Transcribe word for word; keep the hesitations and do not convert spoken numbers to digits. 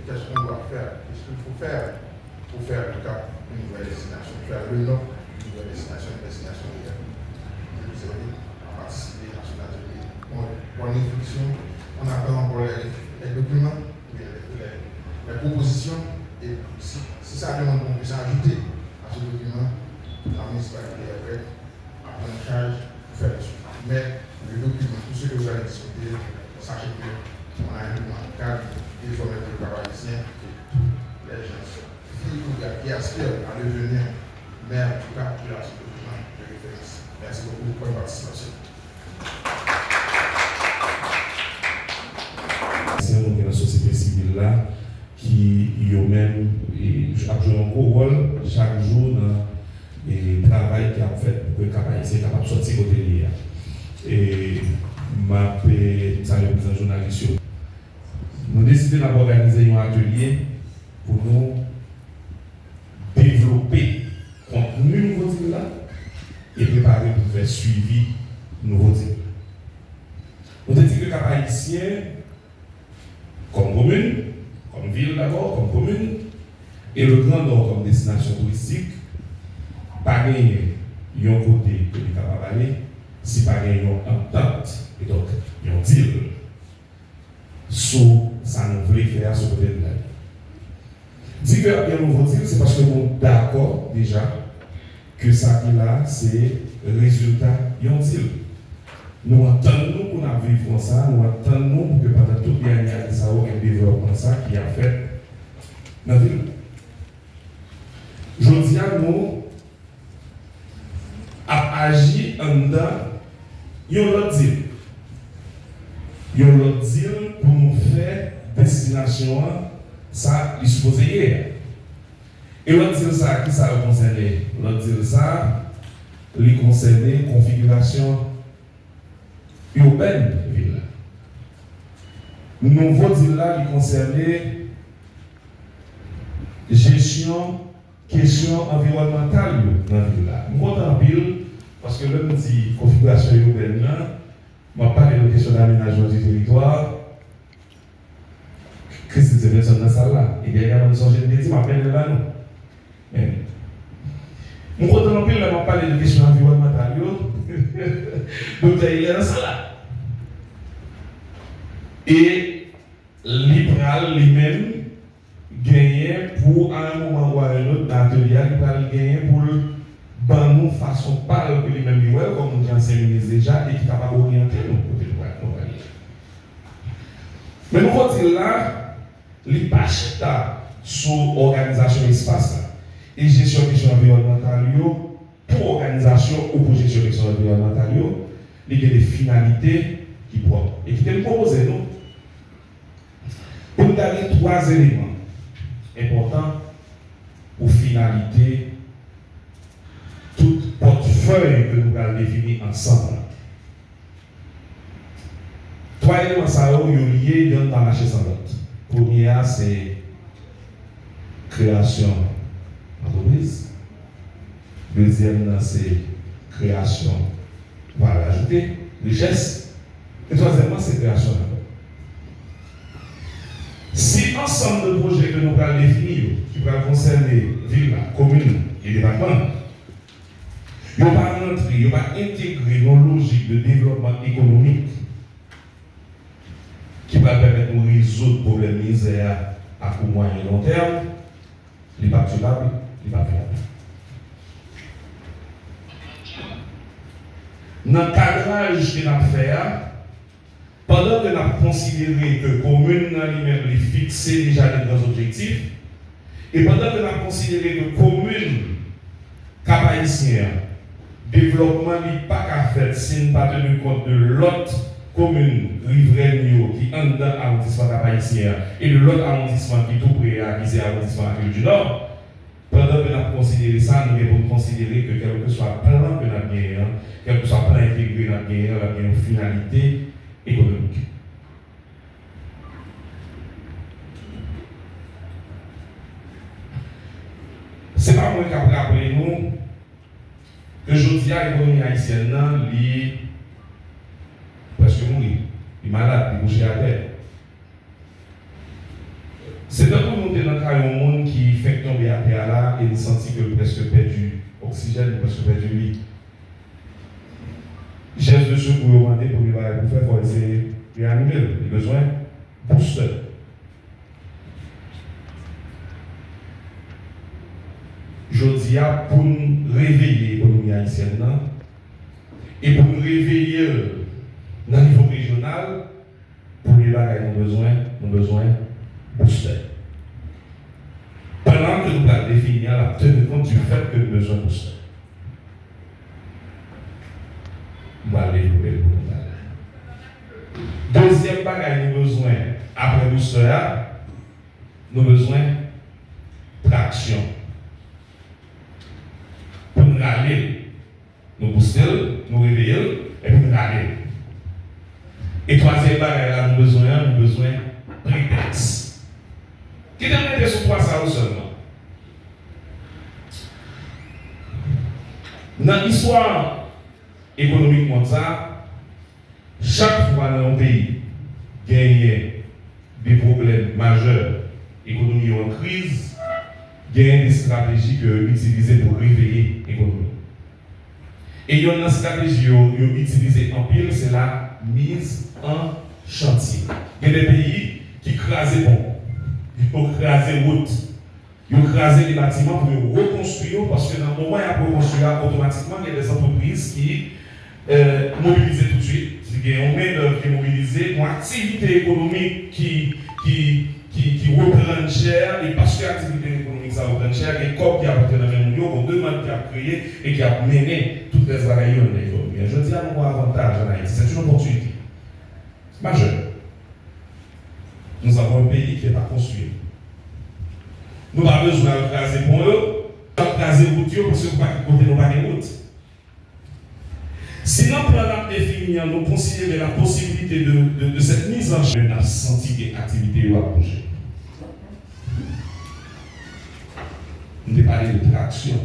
Qu'est-ce qu'on doit faire? Qu'est-ce qu'il faut faire pour faire du Cap une nouvelle destination, faire le Nord une nouvelle destination, une destination meilleure? Nous allons participer à cet atelier. Bon, bonne réflexion. On attend encore les, les documents, les, les, les propositions. Et si, si ça demande qu'on puisse ajouter à ce document, la municipalité est prête à prendre charge pour faire le suivi. Mais le document, tout ce que vous allez discuter, sachez que on a un document cadre désormais pour le Cap-Haïtien et tous les gens qui, qui aspirent à devenir maire du Cap de la Sud de référence. Merci beaucoup pour votre participation. Se moun ki nan sosyete sivil la, ki yo menm, e, ap jwe yon gwo wòl chak jou nan, e, travay ki ap fèt pou ke Kap Ayisyen kapab sòti kote l ye a. E m ap, e, salye prezans jounalis yo. Nou deside n ap òganize yon atelye pou nou devlope kontni nouvo dil la e prepare pou fè swivi nouvo dil la. Nou te di ke Kap Ayisyen, kòm komin, kòm vil dabò, kòm komin, e le Grand Nord kòm destinasyon touristik, pa genyen yon kote ke li kapab ale si pa gen yon antant, e donk yon dil sou sa nou vle fè a, sou kote n prale. Di ke ap gen nouvo dil, se paske nou dakò deja ke sa ki la a se rezilta yon dil. Nou antann nou pou n ap viv konsa, nou antann nou pou ke pandan tout dènye ane sa yo gen devlòpman sa ki ap fèt nan vil la. Jodi a, nou ap aji anndan yon lòt dil. Yon lòt dil pou nou fè destinasyon an sa li sipoze ye a. E lòt dil sa a, ki sa l konsène? Lòt dil sa a, li konsène konfigirasyon ibèn vil la. Nouvo dil la, li konsène jesyon kesyon anviwònmantal yo nan vil la. M kontan anpil, paske lè m di konfigirasyon ibèn nan, m ap pale de kesyon d'amenajman di teritwa. Christine Stevenson nan sal la. E dènyèman, m sonje m te di, m ap mennen l ba nou. Men, m kontan anpil lè m ap pale de kesyon anviwònmantal yo. Doktè Hilaire nan sal la. E li pral, li menm, genyen pou, à un moment ou à un autre, nan atelye a, li pral genyen pou l ban nou fason pa l ke li menm li wè l kòm moun ki ansyen minis deja e ki kapab oryante nou kote nou pral, nou pral ye. Men nouvo dil la, li pa chita sou òganizasyon espas la e jesyon kesyon anviwònmantal yo pou òganizasyon ou pou jesyon kesyon anviwònmantal yo, li gen de finalite ki pwòp. E kite m pwopoze nou pou n gade twa eleman enpòtan pou finalite tout pòtfèy ke nou pral defini ansanm la. Twa eleman sa yo, yo lye, yonn pa mache san lòt. Premye a, se kreyasyon antrepriz. Dezyèm nan, se kreyasyon valè ajoute, richès. E twazyèmman, se kreyasyon lanmò. Si ansanm de pwojè ke nou pral defini yo, ki pral konsène vil la, komin e depatman, yo pa rantre, yo pa entegre nan lojik de devlòpman ekonomik ki pral pèmèt nou rezoud pwoblèm mizè a a kou mwayen e lon tèm, li p ap fyab, li p ap fyab. Nan kadraj ke n ap fè a, pandan ke n ap konsidere ke komin nan li menm li fikse deja de gran objektif, e pandan ke n ap konsidere ke komin Kap Ayisyen an, devlòpman li pa ka fèt si n pa teni kont de lòt komin rivrèn yo ki anndan awondisman Kap Ayisyen an e de lòt awondisman ki tou pre a, ki se awondisman Akil di Nò. Pandan ke n ap konsidere sa, nou gen pou n konsidere ke kèlkeswa plan ke n ap genyen an, kèlkeswa plan entegre n ap genyen an, l ap gen yon finalite ekonomik. Se pa mwen k ap raple nou ke jodi a, ekonomi ayisyèn nan, li prèske mouri. Li malad, li kouche atè. Se tankou nou te nan kay yon moun ki fenk tonbe atè a la e n santi ke l prèske pèdi oksijèn, li prèske pèdi vi. Jès de sekou yo mande, premye bagay pou fè, fò eseye reanime l. Li bezwen boustè. Jodi a, pou n reveye ekonomi ayisyèn nan, e pou n reveye l nan nivo rejyonal, premye bagay nou bezwen, nou bezwen boustè. Plan ke nou pral defini an, l ap teni kont du fèt ke nou bezwen boustè. M pral devlope l pou nou talè. Dezyèm bagay nou bezwen apre boustè a, nou bezwen traksyon. Pou n rale l, nou boustè l, nou reveye l, epi n rale l. E twazyèm bagay la nou bezwen an, nou bezwen pretèks. Kite m rete sou twa sa yo sèlman. Nan istwa ekonomik mond sa, chak fwa nan yon peyi genyen de pwoblèm majè, ekonomi yo an kriz, genyen de estrateji ke yo itilize pou reveye ekonomi. E yonn nan estrateji yo, yo itilize anpil, se la mise en chantier. Gen de peyi ki kraze pon, yo kraze wout, yo kraze de batiman pou yo rekonstwi yo, paske nan moman y ap rekonstwi a, otomatikman, gen de antrepriz ki, eh, mobilize toutswit. Si gen yon mendèv ki mobilize, yon aktivite ekonomik ki, ki, ki, ki reprann chè, e paske aktivite ekonomik sa reprann chè, gen kòb ki ap antre nan men moun yo, gen demann ki ap kreye e ki ap mennen tout rès bagay yo nan ekonomi. Jodi a, nou gen avantaj ann Ayiti. C'est une opportunité majeure. Nous avons un pays qui est à construire. Nou pa bezwen al kraze pon yo, al kraze wout yo, paske nou pa gen kote, nou pa gen wout. Si nan plan n ap defini an, nou konsidere la posibilite de, de, de cette mise en chantier, n ap santi ke aktivite yo ap bouje. M te pale de traksyon.